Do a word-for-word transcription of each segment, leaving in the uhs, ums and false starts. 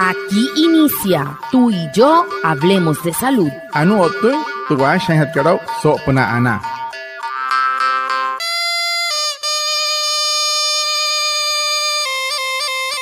Aquí inicia Tú y yo hablemos de salud. Anuu o'ttüin tü waashajaainjatkat aa'u soo'opünaa anaa.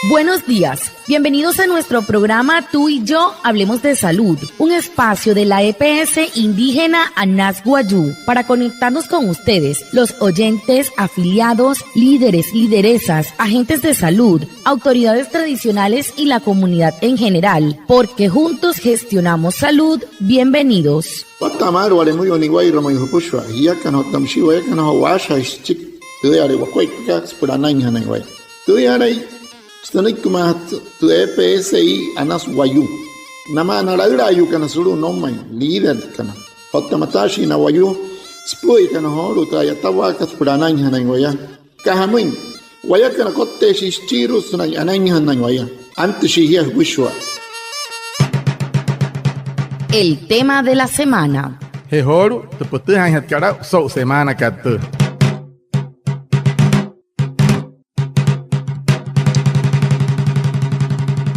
Buenos días. Bienvenidos a nuestro programa Tú y yo hablemos de salud, un espacio de la E P S indígena Anas Wayuu para conectarnos con ustedes, los oyentes, afiliados, líderes, lideresas, agentes de salud, autoridades tradicionales y la comunidad en general, porque juntos gestionamos salud. Bienvenidos. Watta'a maalü wa'lemüyuu na niwa'irua mayuu jüpüshua jiakana otta müshii wayakana joo waashajaain süchiki tüüyale wakuaippakat süpüla anainjanain waya. Tüüyalai sünüikimaajatü tü E P S I Anas Wayuu namaa na laülaayuukana sulu'u noumain, líderkana otta mataashii na wayuu süpü'üyakana joolu'u tü a'yatawaakat süpüla anainjanain waya. Aka jamüin, wayakana kotteeshii süchiirua sünain anainjanain waya. Antüshii jia jüpüshua. El tema de la semana. Je joolu'u tü pütüjaainjatkat aa'u so'u semaanakat tüü.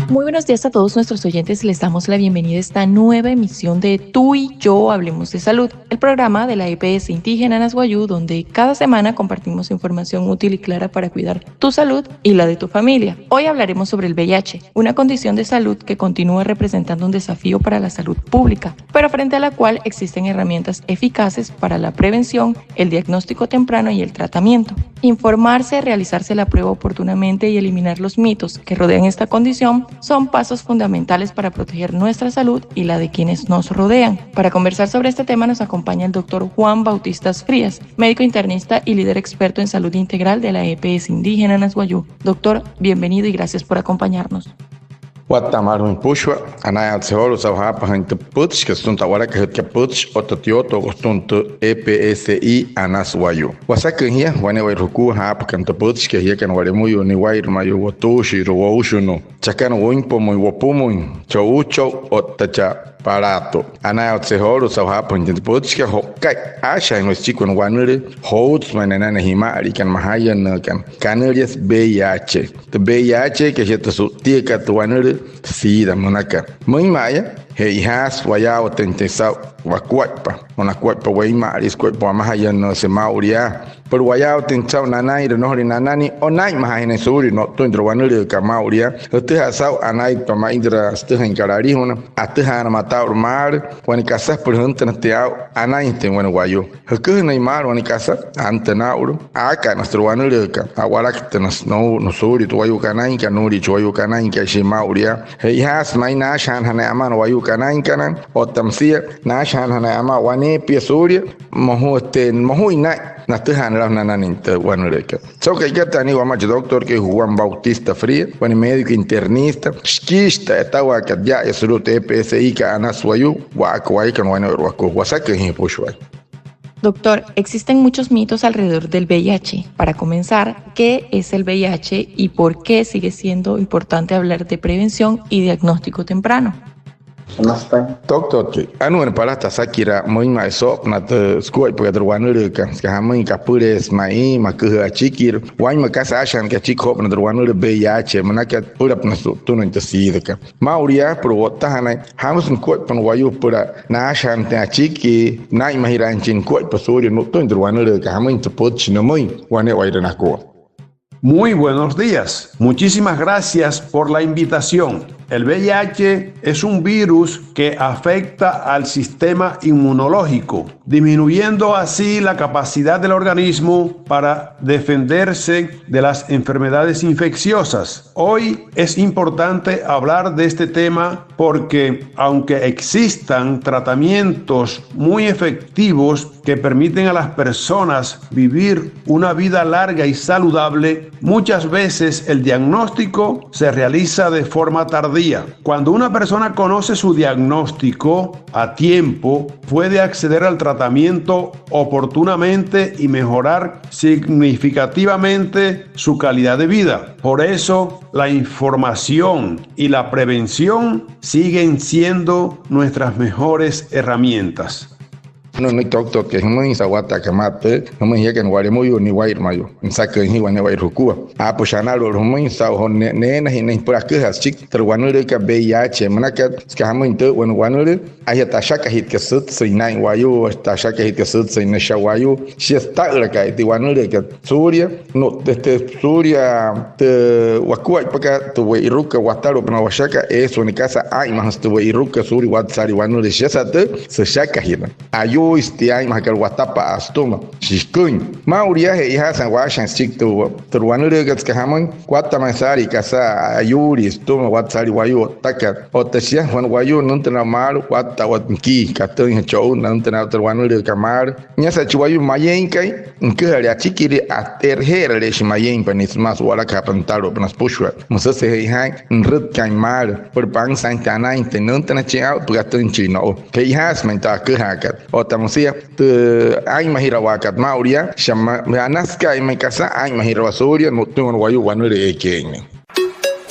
Muy buenos días a todos nuestros oyentes. Les damos la bienvenida a esta nueva emisión de Tú y yo hablemos de salud, el programa de la E P S indígena Anas Wayuu, donde cada semana compartimos información útil y clara para cuidar tu salud y la de tu familia. Hoy hablaremos sobre el V I H, una condición de salud que continúa representando un desafío para la salud pública, pero frente a la cual existen herramientas eficaces para la prevención, el diagnóstico temprano y el tratamiento. Informarse, realizarse la prueba oportunamente y eliminar los mitos que rodean esta condición son pasos fundamentales para proteger nuestra salud y la de quienes nos rodean. Para conversar sobre este tema nos acompaña el doctor Juan Bautista Frías, médico internista y líder experto en salud integral de la E P S indígena Anas Wayuu. Doctor, bienvenido y gracias por acompañarnos. Watta'a maalü jüpüshua, anayaawatse joolu'u saa'u jaapajüin tü pütchikat sütüma tü a'walakajütkat pütchi otta tü yootookot sütüma tü E P S I Anas Wayuu. Wasaküin jia wane'ewai jukua jaapakana tü pütchikat jiakana wa'lemüyuu na niwa'irua mayuu, wotuushiirua, woushinuu, chakana wüinpumüin, wopumüin, cho'uuchou otta cha'palaatu. Anayaawatse joolu'u saa'u jaapajüin tü pütchikat. Jo'uka'i aashajaain waya süchiki wane wanülüü joutsü ma'i nanain na jima'aliikana, majayünnüükana, kanüliasü V I H. Tü V I H-kat, shia tü su'ttiakat tü wanülüü sida münakat. Müinma'a yaa, che'ojaasü wayaawatüinjatüin saa'u wakuaippa, wane akuaippa weinma'alii, sukuaippa wamajayünnüü, sümaa maa'ulu yaa. Süpüla wayaawatüinjatüin saa'u nanainre, nnojolüin nanain o naa'inmajaajinain suulia no'ttüin türa wanülüükat maa'ulu yaa. Jütüjaa saa'u anaitpa ma'i türa sütüjainkat alijuna, atüjaana mata'ulu maalü, wane kasa süpüla jüntünajatüin aa'u anainjatüin wane wayuu. Jüküjünüin maalü wane kasa, antünaa aa'ulu, aaka'anasü türa wanülüükat, a'walaktünüsü, nuu'unüsü suulia tü wayuu kanainkat, nuulia chi wayuu kanainkat shia maa'ulu yaa. Che'ojaasü ma'i naashajaanajanain amaa na wayuu kanainkana otta müsia naashajaanajanain amaa waneepia suulia moju, este, mojuin naa'in natüjaanüle aa'u nananüin tü wanülüükat. So'u ka'ikat anii wamaa chi doctorkai Juan Bautista Frías, wane médico internista, shikiishi tü a'yatawaakat ya'aya sulu'u tü E P S I-kat Anas Wayuu, wa'aka wayakana wane'ewai wakua. Wasaküin jia jüpüshua. Doctor, existen muchos mitos alrededor del V I H. Para comenzar, ¿qué es el V I H y por qué sigue siendo importante hablar de prevención y diagnóstico temprano? Doctor, anuu wane palataa asakiraa müinma'a soo'opünaa tü sukuaippakat türa wanülüükat, süka jamüin, kapüleesü ma'i, maküjüü achikiirua, wainma kasa aashajaanaka achiki soo'opünaa türa wanülüü V I H münakat, süpülapünaa su'ttünüin tü sidakat. Maa'ulu yaa, süpüla wo'ttajanain, jamüsü nukuaippa na wayuu süpüla naashajaanüin achiki, naa'inmajiraainjachin nukuaippa suulia no'ttüin türa wanülüükat, jamüin tü pütchi nümüin wane'ewaire nakua. Muy buenos días. Muchísimas gracias por la invitación. El V I H es un virus que afecta al sistema inmunológico, disminuyendo así la capacidad del organismo para defenderse de las enfermedades infecciosas. Hoy es importante hablar de este tema porque, aunque existan tratamientos muy efectivos que permiten a las personas vivir una vida larga y saludable, muchas veces el diagnóstico se realiza de forma tardía. Cuando una persona conoce su diagnóstico a tiempo, puede acceder al tratamiento oportunamente y mejorar significativamente su calidad de vida. Por eso, la información y la prevención siguen siendo nuestras mejores herramientas. Anuu nünüiki toktotkai jümüin saa'u watta'akat maa tü jümüin jiakana wa'lemüyuu ni'wairua ma'i, nüsaküin jia wane'ewai jukua. Aapüshi analu'ut jümüin saa'u joo neenajia ne'e süpüla aküjaa süchiki tü wanülüükat V I H münakat, süka jamüin tü wane wanülüü, aijatü ashakajitkat sütsüin naa'in wayuu, ashakajitkat sütsüin nüsha wayuu, shia süta'ülaka tü wanülüükat suulia, no, este, suulia tü wakuaippakat, tü we'irukat watalu'upünaa washakat, eesü wane kasa aa'inmajüsü tü we'irukat suulia watsa saalii wanülüü, shiasa tü süshakajirüin. Ayuuisü tia aa'inmajakat watapa'a sütüma. Shiküin. Maa'ulu yaa, je'ijaasü a'waashajaain süchiki tü, tü wanülüükat süka jamüin, watta ma'i saalii kasa ayuulii sütüma, watta saalii wayuu o'ttakat. Otta shia, wane wayuu nüntünaa maalü, watta otta nikii katüinjachin o'u, nüntünaa tü wanülüükat maalü. Niasa chi wayuu mayeinkai, nüküjale achikiria, ate'eraje'eraleeshii mayein, nia sümaa su'walakajaapa nütalu'upünaa süpüshua. Müsüse je'ijaain nürütkaain maalü, süpüla pansaainjatüin anainjatüin, nüntünajachin aa'u süpüla katüinjachin no'u. Je'ijaasü ma'i tü aküjaakat. Otta müsia tü aa'inmajirawaakat maa'ulu yaa, shia ma-, anasüka'a ma'i kasa aa'inmajirawaa suulia nütüma wane wayuu wanülüü eekai eein.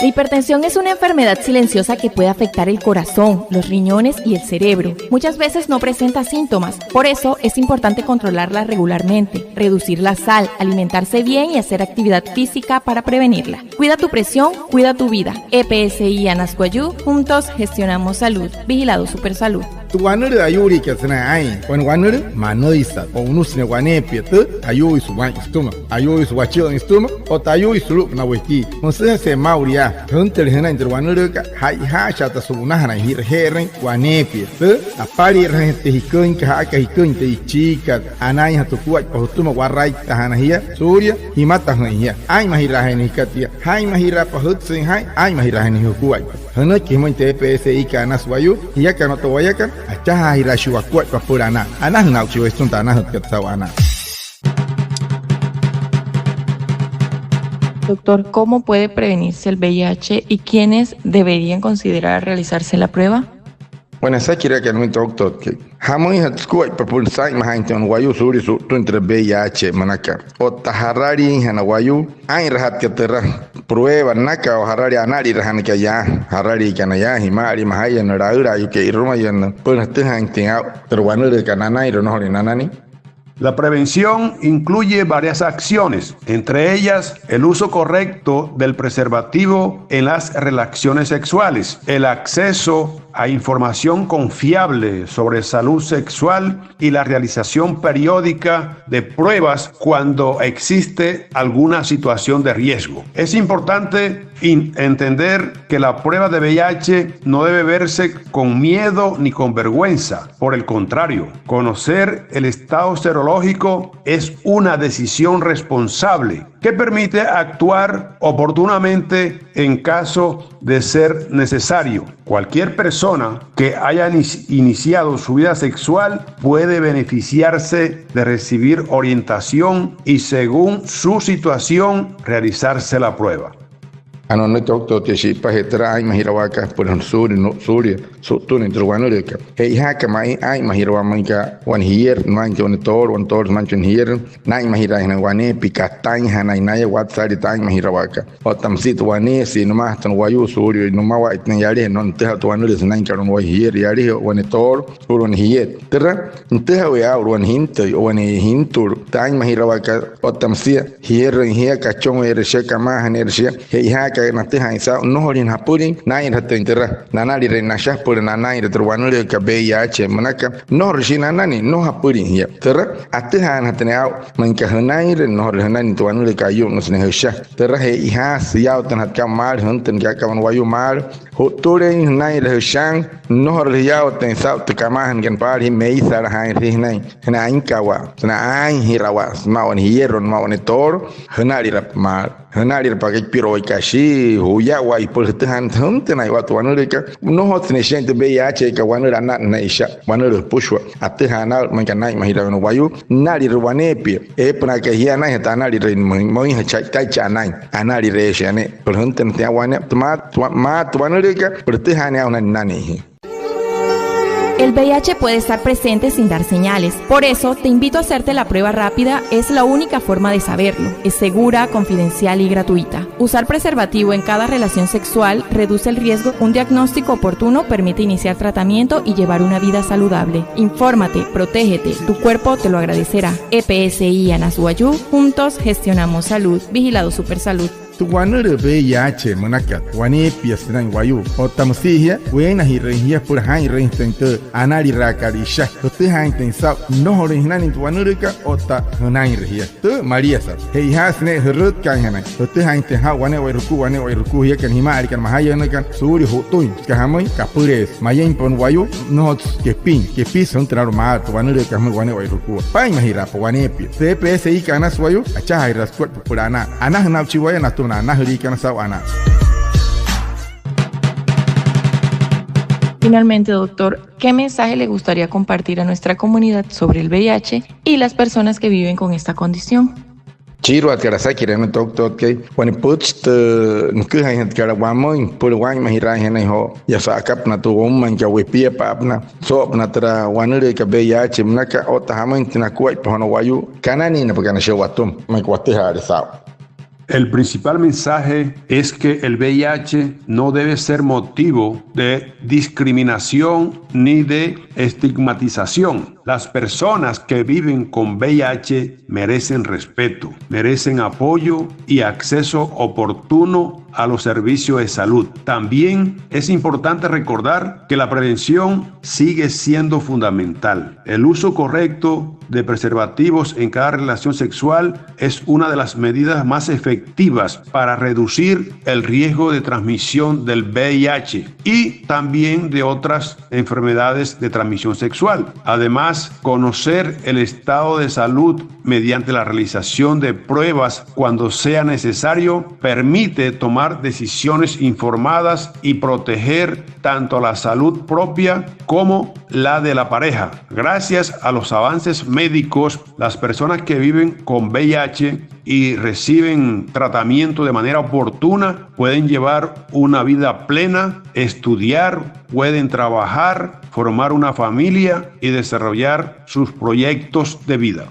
La hipertensión es una enfermedad silenciosa que puede afectar el corazón, los riñones y el cerebro. Muchas veces no presenta síntomas, por eso es importante controlarla regularmente, reducir la sal, alimentarse bien y hacer actividad física para prevenirla. Cuida tu presión, cuida tu vida. E P S I Anas Wayuu, juntos gestionamos salud. Vigilado Supersalud. Tü wanülüü ayuuliikat sünain aa'in, wane wanülüü manüisat, o'unüsü sünain waneepia tü ayuuisü waa'in sütüma, ayuuisü wachü'üin sütüma, otta ayuuisü sulu'upünaa wekii. Müsüjase'e maa'ulu yaa, jüntüle jünain tü wanülüükat, ja'ijaashaata su'unajanain ji'raje'erüin waneepia tü apali'irajüinjatü jiküinkat, ja'aka jiküin tü ichiikat, anainjatü jukuaippa jütüma, waraitajana jia suulia jimatajüin jia. Aa'inmajiraajüin jia tia, jaa'inmajiraapa jütsüin jaa'in, aa'inmajiraajüin jia jukuaippa. Jünüiki jümüin tü E P S I-kat Anas Wayuu, jiakana otta wayakana achajaajiraashii wakuaippa süpüla anaa. Anajüna aa'uchi wayuu sütüma tü anajütkat saa'u anaa. Doctor, ¿cómo puede prevenirse el V I H y quiénes deberían considerar realizarse la prueba? Wane asakiraaka nümüin toktotkai. Jamüinjatü sukuaippa süpüla saa'inmajaainjatüin wane wayuu suulia su'utüin türa V I H münakat. Otta jaraliijana wayuu aa'inrajatkat türa prueba nünakat o jaralia anali'irajanaka yaa, jaraliikana yaa, jima'alii, majayünnüü, laülaayuu, ke'irumayünnüü, süpüla jütüjaainjatüin aa'u türa wanülüükat nanainrua, nnojolüin nananii. La prevención incluye varias acciones, entre ellas el uso correcto del preservativo en las relaciones sexuales, el acceso a información confiable sobre salud sexual y la realización periódica de pruebas cuando existe alguna situación de riesgo. Es importante in-, entender que la prueba de V I H no debe verse con miedo ni con vergüenza. Por el contrario, conocer el estado serológico es una decisión responsable que permite actuar oportunamente en caso de ser necesario. Cualquier persona que haya inici-, iniciado su vida sexual puede beneficiarse de recibir orientación y, según su situación, realizarse la prueba. Anuu nünüiki toktotkai, shi'ipajee türa aa'inmajirawaakat süpüla suulia, suulia su'utünüin türa wanülüükat. Je'ijaaka ma'i aa'inmajirawaa, müin aka wane jierü, nümaainjatüin wane toolo, wane toolo sümaainjatüin wane jierü, naa'inmajiraainjanain waneepia, katainjanain naya, watsaalii tü aa'inmajirawaakat. Otta müsia tü waneesia nümaajatü na wayuu suulia nümawa'aitüin, yalajee nnojo nütüjaa tü wanülüü sünainkat wane wayuu jierü, yalajee wane toolo sulu'u wane jierü. Türa nütüjawee aa'ulu wane jintüi o wane jintulu tü aa'inmajirawaakat, otta müsia jierüin jia, kachonjeerü shia, kamaajaneerü shia. Je'ijaaka natüjaain saa'u, nnojolüin japülin naa'inrajatüin türa nanalireein nasha süpüla nanainre türa wanülüükat V I H münakat. Nnojorule shia nananii, nnojo japülin jia. Türa atüjaanajatü ne'e aa'u, müin aka jünainre, nnojorule jünain tü wanülüükat, ayu'nnüsü ne'e jüsha. Türa je'ijaasü yaawatünajatü kasa maalü, jüntünüin kasa wane wayuu maalü, ju'ttüleein jünainre jüshain, nnojorule jiyaawatüin saa'u tü kamaajanakana paala jia, meisalajaainre jia jünain, jünain ainkawaa, sünain aainjirawaa sümaa wane jierü, nümaa wane toolo, jünalirapa maalü, jünalirapa aka ipiru'uwai kashi, juya waya, süpüla jütüjaainjatüin jüntünaain waya tü wanülüükat. Nnojotsü ne'e shiain tü V I H-kat wanülüü anaa, ne'e isha wanülüü jüpüshua. Atüjaana aa'u, müin aka naa'inmajiraain wane wayuu, nünalirüin waneepia. Eepünaa aka jia anainjatü, analirüin müin, müinjachi, ja'itaichi anain, analireeshii ne'e. Süpüla jüntünüin tia wane, tü maa, tü wa-, maa tü wanülüükat, süpüla jütüjaain aa'u nünanii jia. El V I H puede estar presente sin dar señales. Por eso, te invito a hacerte la prueba rápida. Es la única forma de saberlo. Es segura, confidencial y gratuita. Usar preservativo en cada relación sexual reduce el riesgo. Un diagnóstico oportuno permite iniciar tratamiento y llevar una vida saludable. Infórmate, protégete. Tu cuerpo te lo agradecerá. E P S I Anas Wayuu, juntos gestionamos salud. Vigilado Supersalud. Tü wanülüü V I H münakat waneepia sünain wayuu otta müsia jia, weenajirüin jia süpüla jaa'inrüinjatüin tü analiraakat isha, jütüjaainjatüin saa'u nnojolüin jünain tü wanülüükat otta jünainre jia. Tü maliasat, che'ojaasü ne'e jürütkaainjanain, jütüjaainjatüin jaa'u wane'ewai jukua, wane'ewai jukua jiakana jima'aliikana, majayünnüükana suulia ju'ttüin. Süka jamüin, kapüleesü. Mayüinpa wane wayuu, nnojotsü kepiin, kepisü jüntünalua maala tü wanülüükat jümüin wane'ewai jukua. Paa'inmajiraapa waneepia. Tü E P S I-kat Anas Wayuu, achajaajiraasü sukuaippa süpüla anaa. Anajünaa'uchi waya natüma na anajüliikana saa'u anaa. Finalmente, doctor, ¿qué mensaje le gustaría compartir a nuestra comunidad sobre el V I H y las personas que viven con esta condición? Chiiruajatka asakirüin nünüiki toktotkai, wane pütchi tü nüküjainjatkat wamüin süpüla waa'inmajiraainjanain joo yaa sa'akapünaa tü woumainkat wepiapa'apünaa soo'opünaa türa wanülüükat V I H münaka otta jamüin tü nakuaippa joo na wayuu kananiinapakana shia watüma, maa aka watüjaale saa'u. El principal mensaje es que el V I H no debe ser motivo de discriminación ni de estigmatización. Las personas que viven con V I H merecen respeto, merecen apoyo y acceso oportuno a los servicios de salud. También es importante recordar que la prevención sigue siendo fundamental. El uso correcto de preservativos en cada relación sexual es una de las medidas más efectivas para reducir el riesgo de transmisión del V I H y también de otras enfermedades de transmisión sexual. Además, conocer el estado de salud mediante la realización de pruebas cuando sea necesario permite tomar decisiones informadas y proteger tanto la salud propia como la de la pareja. Gracias a los avances médicos, las personas que viven con V I H y reciben tratamiento de manera oportuna pueden llevar una vida plena, estudiar, pueden trabajar, formar una familia y desarrollar sus proyectos de vida.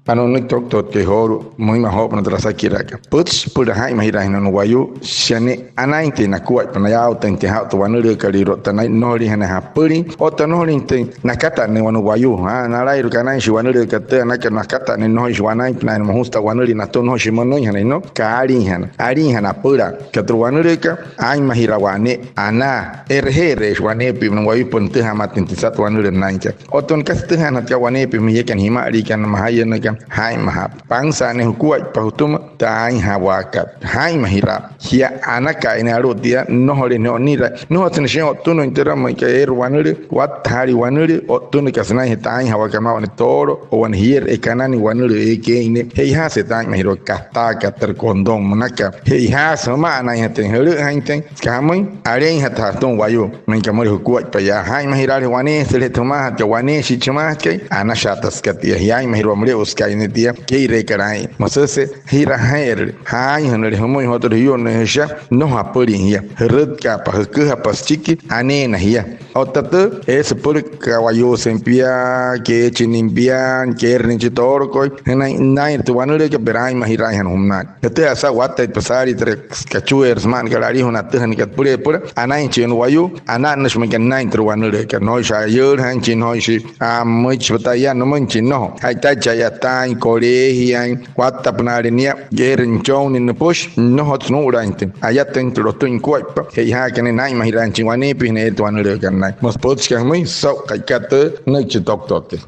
Anuu nünüiki toktotkai joolu'u müinmaja oo'opünaa türa asakiraakat. Pütchi süpüla jaa'inmajiraainjanain wane wayuu, shia ne'e anainjatüin nakuaippa, nayaawatajüinjatüin jaa'u tü wanülüükalüirua otta naya nnojoliinjanain japülin otta nnojoliinjatüin nakatannüin wane wayuu. Aa, nalairua aka anainjachiki wanülüükat tüü, anaka nakatannüin, nnojoishi wanainpünaain, mojusü tü wanülüü natüma, nnojoishi münüinjanain, no, kaaliijana, aliijana apüla. Aka tü wanülüükat, aa'inmajirawaa ne'e anaa, e'reje'ereeshi waneepia na wayuu süpüla nütüjaa mmaatüin tü sat wanülüü nünainkat. Otta wane kasa atüjaanajatkat waneepia jümüin jiakana jima'aliikana, majayünnüükana, jaa'inmajaapa. Pansa'a ne'e jukuaippa jütüma tü aainjawaakat. Jaa'inmajiraa jia anaka'a ne'e alu'u tia, nnojolüin ne'e o'uniraa, nnojotsü ne'e shia o'ttünüin türa, müin aka eere wanülüü, wattajaale wanülüü, o'ttünüka sünainjee tü aainjawaakat maa wane toolo o wane jierü ekanani wanülüü eekai ne'e. Che'ojaasü tü aa'inmajirawaakat, kataakat, türa condón münaka. Che'ojaasü jüma'anainjatüin, jülü'üjainjatüin, süka jamüin, aleinjatüjaasü jütüma wayuu. Müin aka müle jukuaippa yaa, jaa'inmajiraale waneesüle jümaajatkat, waneeshii jümaajatkai, anashaatasü süka tia. Jaa'inmajirawaa müle'usükai ne'e tia kee'ireekat aa'in. Müsüse ji'raje'erüle, jaainjünüle jümüin joo türa jiyu'nnüin jüsha, nnojo japülin jia. Jürütkaapa, jüküjapa süchiki, aneena jia. Otta tüü, eesü süpülakawayuusein pia, keechinüin pia, keerünüin chi toolokoi, jünain nünainre tü wanülüükat, pero aa'inmajiraainjana jümnain. Jütüjaa saa'u wattaitpa saalii türa kachueerü süma'anakat alijuna atüjünakat süpüleepüla, anainjachii wane wayuu, ana'nnüshi müin aka nünain türa wanülüükat, nnojoishi ayüülajüinjachin, nnojoishi, aa, müichipa taya, nümüinjachin, nnojo. Ja'itaichi a'yataain, koleejiain, wattapünaale nia, eere nüchonnüin nüpüshi, nnojotsü nuu'ulaainjatüin, ayatüinjatü lotüin nukuaippa. Che'ojaaka ne'e, naa'inmajiraainjachin waneepia jünain eere tü wanülüükat nünain. Müsü pütchikat jümüin, so'u ka'ikat tüü, nünüiki chi toktotkai.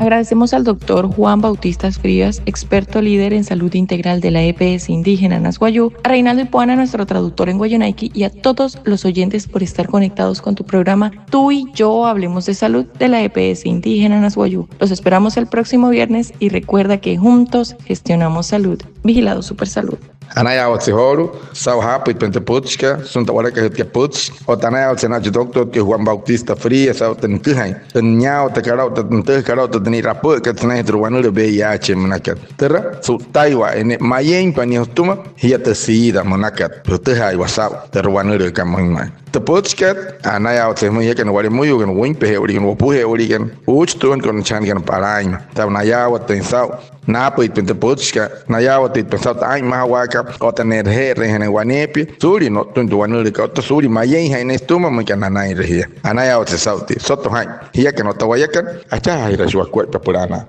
Agradecemos al doctor Juan Bautista Frías, experto líder en salud integral de la E P S indígena Anas Wayuu, a Reinaldo Ipuana, nuestro traductor en wayuunaiki, y a todos los oyentes por estar conectados con tu programa Tú y Yo Hablemos de Salud de la E P S indígena Anas Wayuu. Los esperamos el próximo viernes y recuerda que juntos gestionamos salud. Vigilado Supersalud. Anayaawatse joolu'u saa'u jaapüitpain tü pütchikat sünain tü a'walakajütkat pütchi. Otta anayaawatse na chi doctorkai Juan Bautista Frías saa'u tü nüküjain, tü nüyaawatkat aa'u, tü nütüjakat aa'u, tü ni'rapü'ükat sünainjee tü wanülüü V I H münakat. Türa su'ttaiwa'aya ne'e mayeinpa nia jütüma jia tü sida münakat, jütüjaaiwa saa'u tü wanülüükat müinmain. Tü pütchikat anayaawatse jümüin jiakana wa'lemüyuukana, wüinpeje'ewaliikana, wopuje'ewaliikana, uuchituuinakana, chajanakana palaainma. Saa'u nayaawatüin saa'u naapüitpain tü pütchikat, nayaawatüitpain saa'u tü aa'inmajawaakat otta ne'raje'erüinjanain waneepia suulia no'ttüin tü wanülüükat otta suulia mayeinjain ne'e sütüma müinka nanainre jia. Anayaawatse saa'u tia. Soto jaa'in, jiakana otta wayakana, achajaajiraashii wakuaippa süpüla anaa.